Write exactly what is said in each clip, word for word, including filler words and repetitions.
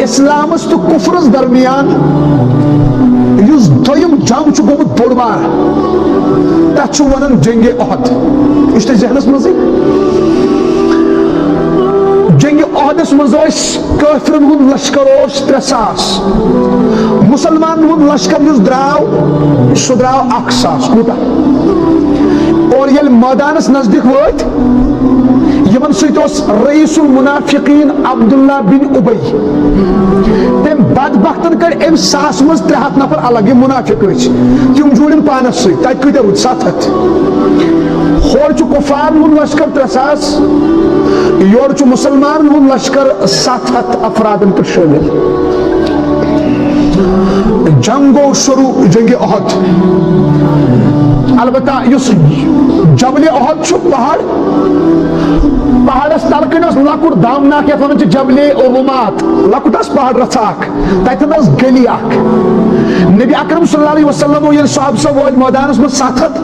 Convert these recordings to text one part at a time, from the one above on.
اسلامس تہٕ کفرس درمیان یُس دوٚیِم جنگ چھُ گوٚمُت بوٚڑ بار، تتھ چھُ ونان جنگِ احد۔ یہِ چھُ تۄہہِ ذہنس منٛزٕے۔ جنگِ احدس منٛز ٲسۍ کٲفرن ہُنٛد لشکر اوس ترٛےٚ ساس، مُسلمانن ہُنٛد لشکر یُس درٛاو، سُہ درٛاو اکھ ساس۔ کوٗتاہ؟ اور ییٚلہِ مٲدانس نزدیٖک وٲتۍ، یِمن سۭتۍ اوس رئیس المنافقین عبداللہ بن ابی۔ تٔمۍ بدبختن کٔڑۍ اَمہِ ساسہٕ منٛز ترٛےٚ ہتھ نفر الگ، یِم منافق ٲسۍ، تِم جوٗڑِن پانس سۭتۍ۔ تتہِ کۭتیاہ روٗدۍ؟ ستھ ہتھ۔ ہورٕ چھُ کفارن ہُنٛد لشکر ترٛےٚ ساس، یورٕ چھُ مُسلمانن ہُنٛد لشکر ستھ ہتھ افرادن پٮ۪ٹھ شٲمِل۔ جنگ گوٚو شروع، جنگِ احد۔ البتہ یُس جبلِ احد چھُ پہاڑ، پہاڑس تلہٕ کنہِ اوس لۄکُٹ دامناکھ، یتھ ونان چھِ جبلِ رومات، لۄکُٹ آسہِ پہاڑ رژھا اکھ، تتٮ۪ن ٲس گلی اکھ۔ نبی اکرم صلی اللہ علیہ وسلم ییٚلہِ صحابہٕ صٲب وٲتۍ مٲدانس منٛز ستھ ہتھ،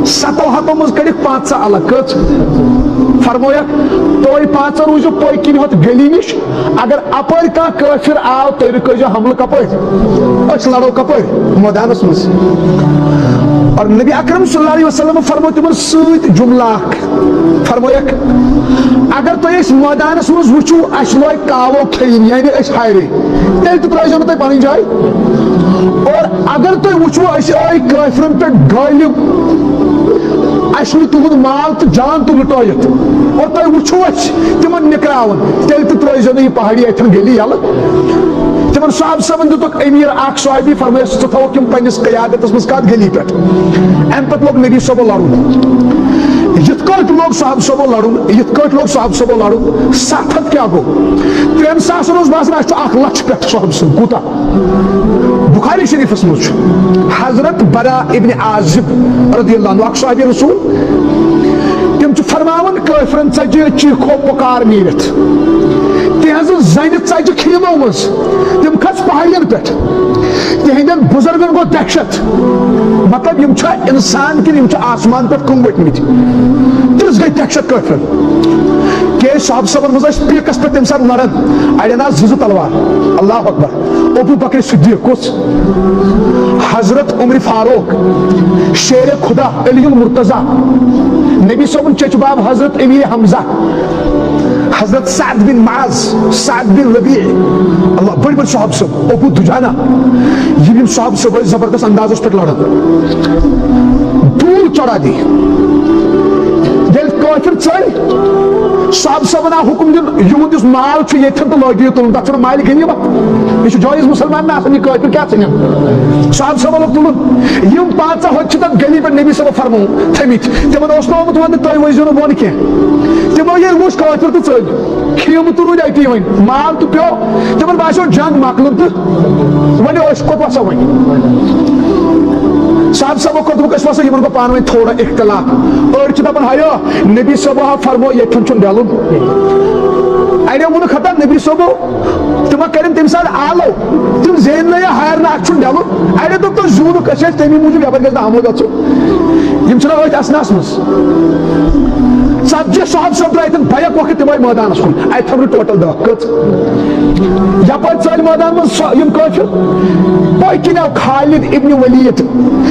ستو ہتو منٛز کٔڑِکھ پانٛژھ الگ۔ کٔژ؟ فرمٲیکھ، تُہۍ پانٛژھ روٗزِو پٔتۍ کِنۍ ہۄتھ گلی نِش، اگر اپٲرۍ کانٛہہ کٲفر آو، تُہۍ رُکٲیزیو حملہٕ کپٲرۍ؟ أسۍ لڑو کپٲرۍ؟ مٲدانس منٛز۔ اور نبی اکرم صلی اللہ علیہ وسلم فرمو تِمن سۭتۍ جملہ اکھ، فرمٲیکھ، اگر تُہۍ أسۍ مٲدانس منٛز وٕچھِو، اَسہِ لوگہِ کاوو کھیٚنۍ، یعنی أسۍ ہارے، تیٚلہِ تہِ ترٲیزیو نہٕ تُہۍ پنٕنۍ جاے۔ اور اگر تُہۍ وٕچھِو، أسۍ آے کٲفرن پٮ۪ٹھ غٲلب، اَسہِ نیوٗ تُہُنٛد مال تہٕ جان تہِ لُٹٲیِتھ، اور تۄہہِ وٕچھِو أسۍ تِمن نِکراوان، تیٚلہِ تہِ ترٲیزیو نہٕ یہِ پہاڑی اَتھٮ۪ن گلی یَلہٕ۔ تِمن صحابہٕ صٲبن دِتُکھ أمیٖر اکھ صحابی، فرمٲیس، ژٕ تھاوکھ یِم پننِس قیادتس منٛز کتھ گلی پٮ۪ٹھ۔ امہِ پتہٕ لوگ نبی صٲبو لڑُن۔ یِتھ کٲٹھۍ لوگ صحابہٕ صٲبو لڑُن، یِتھ کٲٹھۍ لوگ صحابہٕ صٲبو لڑُن، ستھ ہتھ کیٛاہ گوٚو؟ ترٛٮ۪ن ساسن اوس باسان، اَسہِ چھُ اکھ لچھ پٮ۪ٹھ صحابہٕ سُنٛد۔ کوٗتاہ؟ بخاری شریفس منٛز چھُ حضرت برا ابن عازب رضی اللہ عنہ، اکھ صحابی رسول، تِم چھِ فرماوان، کٲفرن ژجہِ چیٖکھو پُکار نیٖرِتھ، تِہنٛزٕ زنہِ ژجہِ خیمو منٛز، تِم کھژ پہاڑین پٮ۪ٹھ، تِہنٛدٮ۪ن بُزرگن گوٚو دہشت، مطلب، یِم چھا انسان کِنہٕ یِم چھِ آسمان پٮ۪ٹھ کُن ؤتھمٕتۍ؟ تِژھ گٔے دہشت کٲفرن۔ کیازِ صحابہٕ صٲبن منٛز ٲسۍ پیٖکس پٮ۪ٹھ تمہِ ساتہٕ لڑان، اڑٮ۪ن آسہٕ زٕ زٕ تلوار۔ اللہ اکبر۔ ابو بکر صدیق کُس؟ حضرت عمر فاروق، شیر خدا علی المرتضی، نبی صٲبُن چچہِ باب حضرت امیر حمزہ، حضرت سعد بن معاذ، سعد بن ربیع، اللہ، بٔڑۍ بٔڑۍ صحابہٕ صٲب، ابو دجانہ، یِم یِم صحابہٕ صٲب ٲسۍ زبردست اندازس پٮ۪ٹھ لڑان۔ دوٗر چڑھا دی۔ ییٚلہِ کٲفِر ژٔلۍ، صحابہٕ صٲبن آو حُکم دِنہٕ، یِہُنٛد یُس مال چھُ ییٚتھٮ۪ن تہٕ لٲگِو یہِ تُلُن، تَتھ چھُنہٕ مالہِ غنیٖمت۔ یہِ چھُ جٲیِز مُسلمانن آسان، یہِ کٲفِر کیٛاہ ژھٕنن؟ صحابہٕ صٲبن لوگ تُلُن۔ یِم پنٛژاہ ہُتہِ چھِ تَتھ گلی پٮ۪ٹھ نبی صٲبن فرموو تھٲمٕتۍ۔ تِمن اوس نہٕ آمُت وننہٕ، تُہۍ ؤسۍزیو نہٕ بۄن کینٛہہ۔ تِمو ییٚلہِ وُچھ کٲفِر تہٕ ژٔلۍ۔ خیمہٕ تہٕ روٗدۍ اَتی وۄنۍ، مال تہٕ پیوٚو۔ تِمن باسیو جنگ مۄکلُن تہٕ وۄنۍ أسۍ کوٚت وسو وۄنۍ؟ صاحب صٲبو کوٚر دوٚپُکھ، أسۍ وسو۔ یِمن گوٚو پانہٕ ؤنۍ تھوڑا اختلاف۔ أڑۍ چھِ دپان، ہیو، نبی صٲبو ہا فرمو، ییٚتھٮ۪ن چھُنہٕ ڈلُن۔ اڑیو ووٚنُکھ، ہتا نبی صٲبو، تِم ہا کرن تمہِ ساتہٕ آلو، تِم زینۍ نہٕ یا ہارنہٕ، اتھ چھُنہٕ ڈلُن۔ اڑیو دوٚپ، تۄہہِ زیوٗنُکھ، أسۍ ٲسۍ تٔمی موٗجوٗب یپٲرۍ گژھِ نہٕ حملہٕ گژھُن۔ یِم چھِنہ أتھۍ اسناہس منٛز۔ ژتجی صحابہٕ صٲب درٛاے تَتٮ۪ن بیک وقت تِمے مٲدانس کُن۔ اَتہِ تھاونہٕ ٹوٹل دَہ۔ کٔژ؟ یپٲرۍ ژٔلۍ مٲدان منٛز سۄ، یِم کٲفِر۔ پٔتۍ کِنۍ آو خالد ابن ولید،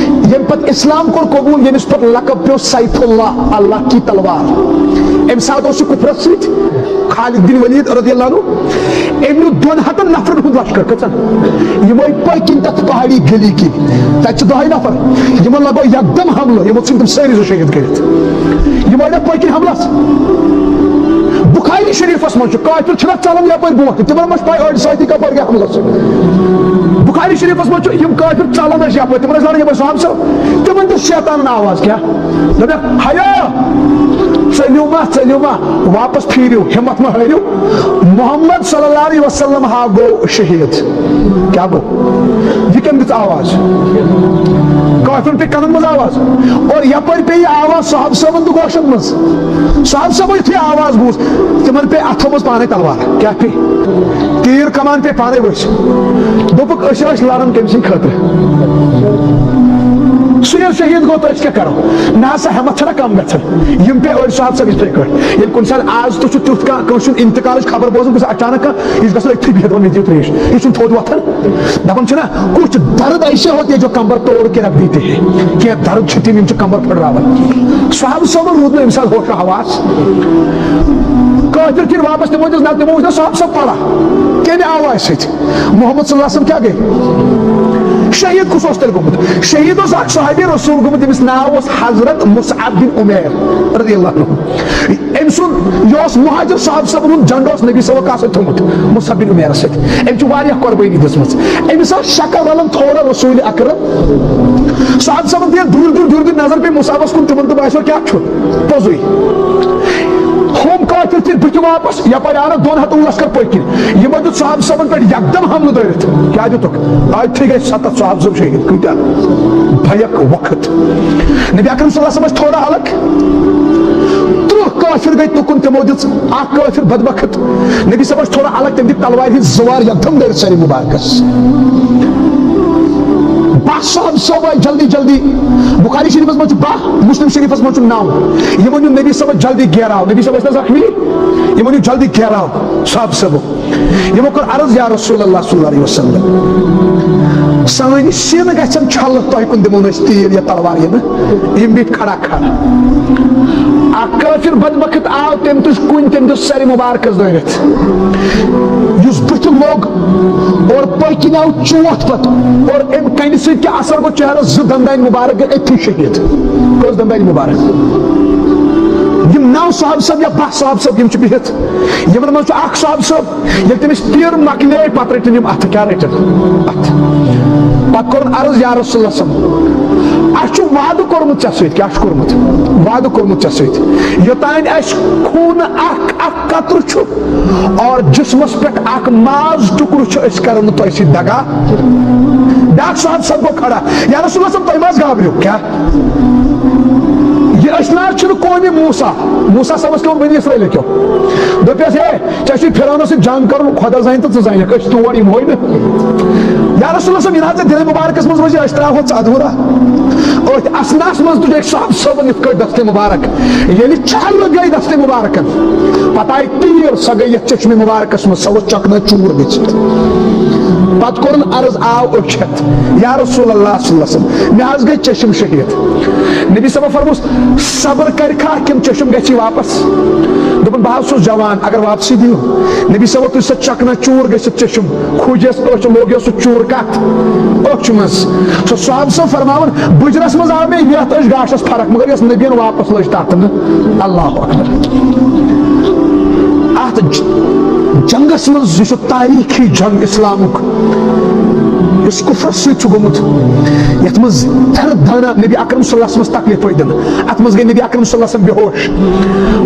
ییٚمۍ پتہٕ اسلام کوٚر قبوٗل، ییٚمِس پتہٕ لقب پیوٚو سیف اللہ، اللہ کی تلوار۔ اَمہِ ساتہٕ اوس یہِ کُفرس سۭتۍ۔ خالد بن ولید رضی اللہ عنہ، أمۍ نیوٗ دۄن ہتن نفرن ہُنٛد لشکر۔ کٔژن؟ یِم ٲسۍ پٔتۍ کِنۍ تتھ پہاڑی گلی کِنۍ۔ تتہِ چھِ دَہے نفر۔ یِمن لگوو یکدم حملہٕ، یِمو ژھٕنۍ تِم سٲری زٕ شہید کٔرِتھ۔ یِم ٲسۍ نہ پٔتۍ کِنۍ حملس۔ بخاری شریفس منٛز چھُ، کٲفِر چھِنہ ژلان یپٲرۍ برونٛٹھ کِنۍ، تِمن ما چھِ پَے أڑۍ سۭتی کپٲرۍ گٔے حملس۔ بخاری شریفس منٛز چھُ، یِم کٲفِر ژلان ٲسۍ یپٲرۍ، تِمن ٲسۍ لڑان یِمے صحابہٕ صٲب۔ تِمن دِژ شیطانن آواز، کیٛاہ؟ دوٚپُکھ، ہیو، ژٔلِو ما، ژٔلِو ما، واپس پھیٖرِو، ہمت ما ہٲرِو۔ محمد صلی اللہ علیہ وسلم ہا گوٚو شہید۔ کیٛاہ گوٚو؟ یہِ کٔمۍ دِژ آواز؟ کٲفرن پیٚیہِ کنن منٛز آواز۔ اور یپٲرۍ پیٚیہِ یہِ آواز صحابہٕ صٲبن تہٕ گوشن منٛز۔ صحابہٕ صٲبو یُتھُے آواز بوٗز، تِمن پیٚیہِ اتھو منٛز پانے تلوار۔ کیٛاہ پیٚیہِ؟ تیٖر کمان پیٚیہِ پانے ؤسۍ۔ دوٚپُکھ، أسۍ ٲسۍ لڑان کٔمۍ سٕنٛدِ خٲطرٕ؟ سُہ ییٚلہِ شہیٖد گوٚو، تہٕ أسۍ کیٛاہ کَرو؟ نہ سا، ہٮ۪مَتھ چھَنہ کَم گژھان۔ یِم پیٚیہِ أڑۍ صاحب صٲب یِتھَے کٲٹھۍ۔ ییٚلہِ کُنہِ ساتہٕ آز تہِ چھُ تیُتھ کانٛہہ، کٲنٛسہِ ہُنٛد اِنتِقال چھُ خبر بوزُن، کُنہِ ساتہٕ اچانک کانٛہہ، یہِ چھُ گژھان أتھی بِہِتھ وَنان، ییٚتہِ ترٛیش، یہِ چھُنہٕ تھوٚد وۄتھان۔ دَپان چھِنہ، کچھ درد ایسے ہوتے جو کمر توڑ کے رکھ دیتے ہیں۔ کینٛہہ درد چھِ تِم، یِم چھِ کمر پھٕٹراوان۔ صاحب صٲبَن روٗد نہٕ أمۍ ساتہٕ ہوشو حواس۔ کٲفِر پھِرۍ واپس، تِمو دِژ نہ، تِمو وٕچھ نہ صاحب صٲب پَران کَمہِ آوازِ سۭتۍ۔ محمد صلی اللہ علیہ وسلم کیٛاہ گٔے؟ شہیٖد کُس اوس تیٚلہِ گوٚمُت؟ شہیٖد اوس اکھ صحابی رسول گوٚمُت، ییٚمِس ناو اوس حضرت مصعب بن عمیر رضی اللہ عنہ۔ أمۍ سُنٛد، یہِ اوس مہاجر صاحب صٲبن ہُنٛد جنڈٕ اوس نبی صٲبو کَس سۭتۍ تھوٚمُت؟ مصعب بن عمیرس سۭتۍ۔ أمۍ چھِ واریاہ قۄربٲنی دِژمٕژ۔ أمِس ٲس شکل رلان تھوڑا رسول اکرم۔ صاحب صٲبن تہِ ییٚلہِ دوٗرِ دوٗرِ دوٗرِ دوٗرِ نظر پیٚیہِ مصعبس کُن، تِمن تہِ باسیو کیٛاہ چھُ پوٚزُے۔ ہُم کٲفِر تہِ بٕتھِ واپس، یپٲرۍ آو نہٕ دۄن ہتن لشکر پٔتۍ کِنۍ۔ یِمو دیُت صاحب صٲبن پٮ۪ٹھ یکدم حملہٕ دٲرِتھ۔ کیٛاہ دِتُکھ؟ أتھی گٔے ستتھ صاحب صٲب شہیٖد۔ کۭتیٛاہ بھیک وقت۔ نبی اکرم صلی اللہ علیہ وسلم ٲسۍ تھوڑا الگ۔ ترٕٛہ کٲفِر گٔے تُکُن، تِمو دِژ اکھ کٲفِر بدبخت۔ نبی صٲب ٲسۍ تھوڑا الگ، تٔمۍ دِتۍ تلوارِ ہٕنٛدۍ زٕ وار یکدم دٲرِتھ سرِ مبارکس۔ باہ صاحب صٲب آے جلدی جلدی۔ بخاری شریفس منٛز چھُ باہ، مسلم شریفس منٛز چھُ نو۔ یِمو نیوٗ نبی صٲبس جلدی گیراو، نبی صٲب ٲسۍ نہ زخمی، یِمو نیوٗ جلدی گیراو صاحب صٲبو۔ یِمو کوٚر عرض، یا رسول اللہ صلی اللہ علیہ وسلم، سٲنۍ سِن گژھن چھلہٕ، تۄہہِ کُن دِمو نہٕ أسۍ تیٖر یا تلوار یِنہٕ۔ یِم بیٖٹھۍ کھڑا کھڑا۔ اکھ کٲفِر بدبخت آو، تٔمۍ تُج کُنۍ، تٔمۍ دیُت سرِ مبارکس دٲرِتھ۔ یُس بٕتھِ لوٚگ اور پٔتۍ کِنۍ آو چوٹھ پتہٕ اور اَمہِ کنہِ سۭتۍ کیٛاہ اثر گوٚو چہرس، زٕ دندانہِ مبارک گٔے أتھی شہیٖد۔ کٔژ دندانہِ مبارک؟ یِم نو صاحب صٲب یا باہ صاحب صٲب یِم چھِ بِہِتھ، یِمن منٛز چھُ اکھ صاحب صٲب، ییٚلہِ تٔمِس تیٖر مۄکلے، پتہٕ رٔٹِن یِم اَتھٕ۔ کیٛاہ رٔٹِن؟ اَتھٕ۔ پتہٕ کوٚرُن عرض، یا رسول اللہ صلی اللہ علیہ وسلم، اَسہِ چھُ وعدٕ کوٚرمُت ژےٚ سۭتۍ۔ کیٛاہ چھُ کوٚرمُت؟ وعدٕ کوٚرمُت ژےٚ سۭتۍ۔ یوٚتانۍ اَسہِ خوٗنہٕ اکھ، اکھ قطرٕ چھُ اور جسمس پٮ۪ٹھ اکھ ماز ٹُکرٕ چھُ، أسۍ کرو نہٕ تۄہہِ سۭتۍ دغا۔ بیٛاکھ صاحب صٲب گوٚو کھڑا، یا رسول اللہ صلی اللہ علیہ وسلم، تُہۍ ما حظ گابرِو؟ کیٛاہ؟ یہِ أسۍ نہ حظ چھِنہٕ قومِ موسیٰ۔ موسیٰ صٲبس کیٛاہ ووٚن بنی اسرائیل کیو؟ دوٚپیس، ہے، ژےٚ چھُے فرعونس سۭتۍ جنگ کرُن، خۄدا زانہِ تہٕ ژٕ زانکھ، أسۍ چھِ تور یِموے نہٕ۔ یا رسول اللہ صلی اللہ علیہ وسلم، یہِ نہ حظ ژےٚ دِلے مبارکس منٛز روزِ، أسۍ ترٛاوہو ژٕ ادھورا۔ أتھۍ اثناہس منٛز تُج أکۍ صاحب صٲبن یِتھ کٲٹھۍ دستِ مبارک، ییٚلہِ چھلہٕ گٔے دستِ مبارکن، پتہٕ آیہِ تیٖر، سۄ گٔے یتھ چشمِ مبارکس منٛز، سۄ ؤژھ چکنا چوٗر گٔژھِتھ۔ پتہٕ کوٚرُن عرض، آو أچھ ہٮ۪تھ، یا رسول اللہ صلی اللہ علیہ وسلم، مےٚ حظ گٔے چشم شہیٖد۔ نبی صٲبن فرموس، صبر کرِ کھا کِنہٕ چشم گژھی واپس؟ دوٚپُن، بہٕ حظ چھُس جوان، اگر واپسٕے دِیِو۔ نبی صٲبن تُج سۄ چکنا چوٗر گٔژھِتھ چشم، کھوٗجِس أچھ، لوگیس سُہ چوٗر کتھ؟ أچھ منٛز۔ سُہ صحابہٕ صٲب فرماوان، بُجرس منٛز آو مےٚ یتھ أچھ گاشس فرق، مگر یۄس نبین واپس لٔج تتھ نہٕ۔ اللہ اکبر۔ اتھ ج-، جنگس منٛز، یہِ چھُ تاریخی جنگ اسلامُک، یُس کفرس سۭتۍ چھُ گوٚمُت، یتھ منٛز فرد دانا نبی اکرم صلی اللہ علیہ وسلمس تکلیف پٲدٕ۔ اتھ منٛز گٔے نبی اکرم صلی اللہ علیہ وسلم بے ہوش،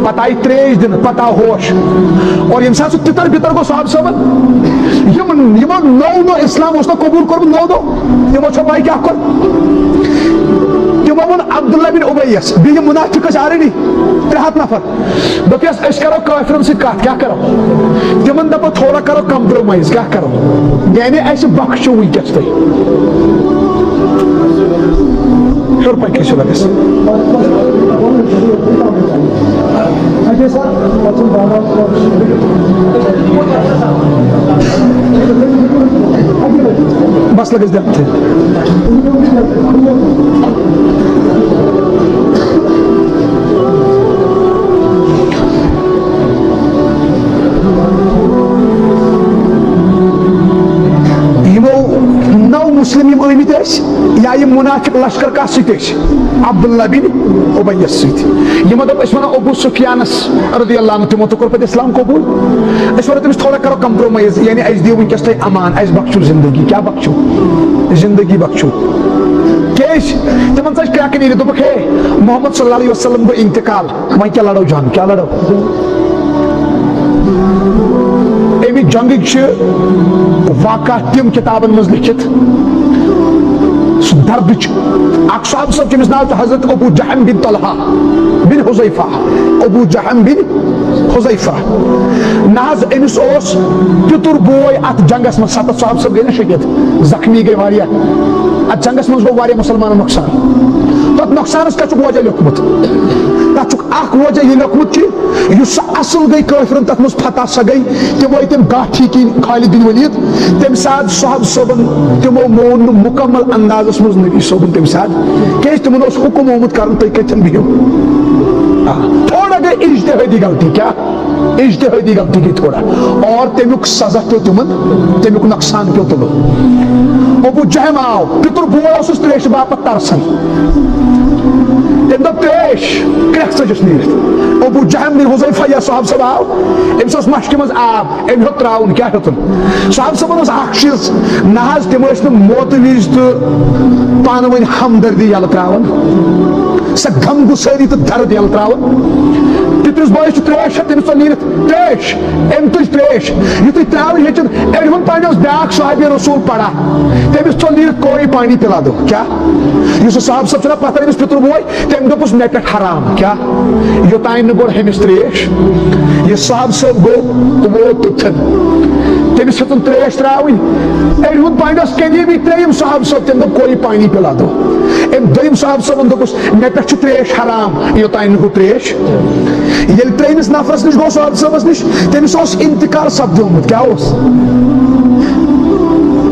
پتہٕ آیہِ تریش دِنہٕ، پتہٕ آو ہوش۔ اور ییٚمہِ ساتہٕ سُہ تِتر بِتر گوٚو صحابہٕ صٲبن، یِم، یِمو نوٚو نوٚو اسلام اوس نہ قبول کوٚرمُت، نوٚو نوٚو، تِمو چھا پاے کیٛاہ کوٚر؟ تِمو ووٚن عبداللہ بن اُبیَس، بیٚیہِ یِم منافق ٲسۍ already، ترٛےٚ ہتھ نفر۔ دوٚپیس، أسۍ کرو کٲفرن سۭتۍ کتھ، کیٛاہ کرو؟ تِمن دپو، تھوڑا کرو compromise، کیٛاہ کرو؟ یعنی اسہِ بخشو وٕنکیٚس تُہۍ۔ ہیوٚر پکہِ سُہ لگس۔ بس لگس دِتھ۔ یِمو نو مسلم یِم ٲمٕتۍ ٲسۍ، یا یِم منافق لشکر کتھ سۭتۍ ٲسۍ؟ عبداللہ بن اُبیَس سۭتۍ۔ یِمو دوٚپ، أسۍ ونو ابو سفیانس رضی اللہ عنہ، تِمو تہِ کوٚر پتہٕ اسلام قبول۔ أسۍ ونو تٔمِس، تھوڑا کرو compromise، یعنی اسہِ دِیِو وٕنکیٚس تُہۍ امان، اسہِ بخشِو زندگی۔ کیٛاہ بخشِو؟ زندگی بخشِو۔ کیٛازِ؟ تِمن ژاج کرٛٮ۪کھ نیٖرِتھ، دوٚپُکھ، ہے، محمد صلی اللہ علیہ وسلم گوٚو انتقال، وۄنۍ کیٛاہ لڑو جنگ؟ کیٛاہ لڑو؟ اَمہِ جنگٕکۍ چھِ واقعہ تِم کِتابن منٛز لیٚکھِتھ، سُہ ہردٕچ۔ اکھ صحابہٕ صٲب، تٔمِس ناو چھُ حضرت ابو جہم بن طلحہ بن حذیفہ۔ ابو جہم بن حذیفہ۔ نہ حظ، أمِس اوس پِتُر بوے اتھ جنگس منٛز، ستتھ صحابہٕ صٲب گٔے نہ شہید، زخمی گٔے واریاہ۔ اتھ جنگس منٛز گوٚو واریاہ مسلمانن نۄقصان۔ تتھ نۄقصانس کیٛاہ چھُکھ وجہ لیوٚکھمُت؟ تتھ چھُکھ اکھ وجہ یہِ لیوٚکھمُت کہِ یُس سُہ اصل گٔے کٲفرن تتھ منٛز فتح، سۄ گٔے تِم آیہِ تِم گاٹھی کِنۍ خالد بن ولید۔ تمہِ ساتہٕ صحابہٕ صٲبن تِمو مون نہٕ مکمل اندازس منٛز نبی صٲبن تمہِ ساتہٕ، کیازِ تِمن اوس حکم آمُت کرنہٕ، تُہۍ کتٮ۪ن بِہِو۔ آ، تھوڑا گٔے اجتہٲدی غلطی۔ کیٛاہ؟ اجتہٲدی غلطی گٔے تھوڑا، اور تمیُک سزا پیوٚو تِمن، تمیُک نۄقصان پیوٚو تِمن۔ ابو جہم آو، پِتُر بوے اوسُس تریشہِ باپتھ ترسان۔ تٔمۍ دوٚپ، "تریش، کرٛٮ۪کھ ژٔجِس نیٖرِتھ۔" ابو جہم بن حذیفہ یا صحابہٕ صٲب آو، أمِس اوس مشکہِ منٛز آب، أمۍ ہیوٚت ترٛاوُن، کیٛاہ ہیوٚتُن؟ صحابہٕ صٲبن اوس اکھ چیٖز، نہ حظ، تِم ٲسۍ نہٕ موتہٕ وِزِ تہٕ پانہٕ ؤنۍ ہمدردی یلہٕ ترٛاوان، سۄ غم گُسٲری تہٕ درد یلہٕ ترٛاوان۔ پِترِس بٲیِس چھُ تریش ہیوٚت، تٔمِس ژوٚل نیٖرِتھ تریش، أمۍ تُج تریش۔ یُتھُے ترٛاوٕنۍ ہیٚچھِن، أڑۍ ہُنٛد پانہِ اوس بیٛاکھ صحابی رسول پڑا، تٔمِس ژوٚل نیٖرِتھ کوئی پانی پِلا دو۔ کیٛاہ؟ یُس سُہ صحابہٕ صٲب چھُنہ پتھر، أمِس پِتُر بوے، تٔمۍ دوٚپُس، "مےٚ پٮ۪ٹھ حرام۔" کیٛاہ؟ یوٚتانۍ نہٕ گۄڈٕ ہُمِس تریش۔ یہِ صحابہٕ صٲب گوٚو، تہٕ ووت توٚتتھن۔ تٔمِس ہیٚژٕن تریش ترٛاوٕنۍ۔ أڑۍ ہُنٛد پانہِ اوس قریٖبی ترٛیٚیِم صحابہٕ صٲب، تٔمۍ دوٚپ، "کوئی پانی پِلا دو۔" أمۍ دوٚیِم صحابہٕ صٲبن دوٚپُس، "مےٚ پٮ۪ٹھ چھِ تریش حرام، یوٚتانۍ نہٕ ہُہ تریش۔" ییٚلہِ ترٛیٚیمِس نفرس نِش گوٚو صحابہٕ صٲبس نِش، تٔمِس اوس انتقال سپدیومُت۔ کیٛاہ اوس؟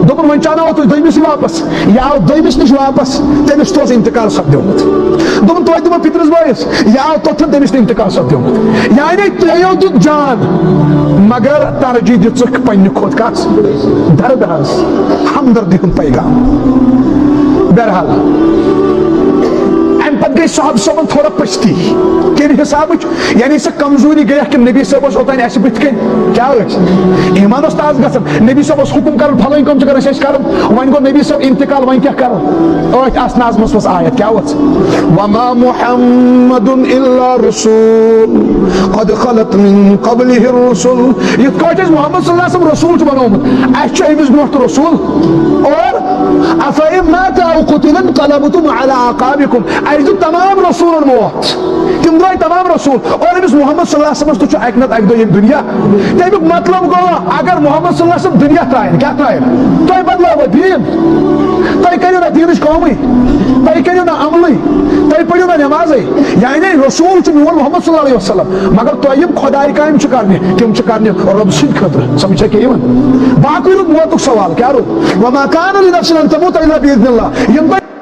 دوٚپُن، "وۄنۍ چاناوو تُہۍ دوٚیمِسٕے واپس۔" یہِ آو دوٚیمِس نِش واپس، تٔمِس تہِ اوس انتقال سپدیومُت۔ دوٚپُن، "توتہِ دِمو پِترِس بٲیِس۔" یہِ آو توٚتھن، تٔمِس تہِ انتقال سپدیومُت۔ یعنی ترٛیٚیو دیُت جان، مگر ترجیح دِژٕکھ پننہِ کھۄتہٕ کس؟ دردس، ہمدردی ہُنٛد پیغام۔ بہرحال، امہِ پتہٕ گٔے صحابہٕ صٲبن تھوڑا پستی، کمہِ حسابٕچ؟ یعنی سۄ کمزوری گٔیکھ کہِ نبی صٲب اوس اوٚتانۍ اسہِ بٕتھِ کنۍ، کیٛاہ ٲسۍ؟ ایمان اوس تازٕ گژھان۔ نبی صٲب اوس حکم کران، فلٲنۍ کٲم چھِ کران، أسۍ ٲسۍ کران۔ وۄنۍ گوٚو نبی صٲب انتقال، وۄنۍ کیٛاہ کرو؟ أتھۍ آسناہس منٛز ٲس آیت، کیٛاہ ٲس؟ "وما محمد الا رسول قد خلت من قبله الرسل"۔ یِتھ کٲٹھۍ أسۍ محمد صلی اللہ علیہ وسلم رسول چھُ بنومُت، اسہِ چھُ أمِس برونٛٹھ تہِ رسول۔ اور "افإن مات أو قتل انقلبتم على أعقابكم"۔ اسہِ دیُت تمام رسولن موت۔ تِم درٛاے تمام رسول۔ اور أمِس محمد صلی اللہ علیہ وسلمس تہِ چھُ اکہِ نتہٕ اکہِ دۄہ ییٚمہِ دُنیا۔ تمیُک مطلب گوٚو، اگر محمد صلی اللہ علیہ وسلم دُنیا ترٛایَن، کیٛاہ ترٛایَن؟ تۄہہِ بدلاوٕ دیٖن۔ تۄہہِ کٔرِو نہ دیٖنٕچ کٲمٕے۔ تۄہہِ کٔرِو نہ عملٕے۔ تۄہہِ پٔرِو نہ نٮ۪مازٕے۔ یعنی رسول چھُ میون محمد صلی اللہ علیہ وسلم۔ مگر تۄہہِ یِم خۄداے کامہِ چھِ کرنہِ، تِم چھِ کرنہِ رۄب سٕنٛدِ خٲطرٕ۔ سمجھ چھا کینٛہہ یِوان؟ باقٕے روٗد موتُک سوال، کیٛاہ روٗد؟ "وما كان لنفس ان تموت الا بإذن الله"۔ یِم تۄہہِ